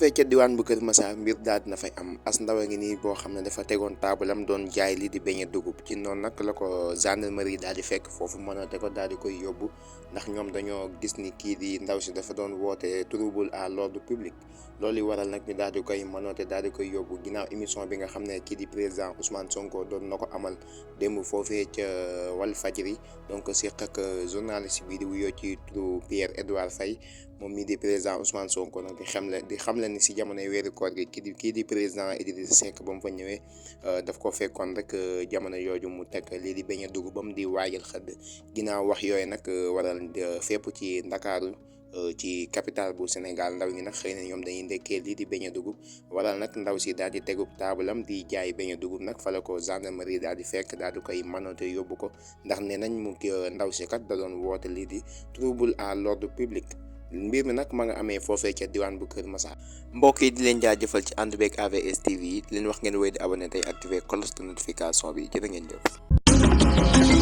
foofee ca diwaan bu Kër Massar mbir daal dina fay am as ndaw a ngi nii boo xam ne dafa tegoon taabalam doon jaay lii di beñe dugub ci noonu nag la ko gendarmerie daal di fekk foofu mënate ko daal di koy yóbbu ndax ñoom dañoo gis ni kii di ndaw si dafa doon woote trouble à l'ordre public loolu yi waral nag ñu daal di koy mënate daal di koy yóbbu ginnaaw émission bi nga xam ne kii di président Ousmane Sonko doon na ko amal démb foofee ca Walfadjri donc seq ak journaliste bi di wuyoo ci turu Pierre Edouard Faye moom mii di président Ousmane Sonko nag di xamle ni si jamonoy weeru koor gi kii di président Idrissa Seck ba mu fa ñëwee daf ko fekkoon rek jamono yooju mu teg lii di beñe dugubam di waajal xëdd ginnaaw wax yooyu nag waral fépp ci Ndakaaru ci capital bu Sénégal ndaw ñi nag xëy na ñoom dañuy ndekkee lii di beñe dugub waral nag ndaw si daal di tegub taabalam di jaay beñe dugub nag fa la ko gendarmerie daal di fekk daal di koy manote yóbbu ko ndax ne nañ mu ndaw si kat da doon woote lii di trouble à l'ordre public mbir mi nag ma nga amee foofee ca diwaan bu Kër Massar mbokk yi di leen jaajëfal ci ànd beeg AVS TV yi di leen wax ngeen wéy di abonné tey activer cloche de notification bi jërë ngeen jëf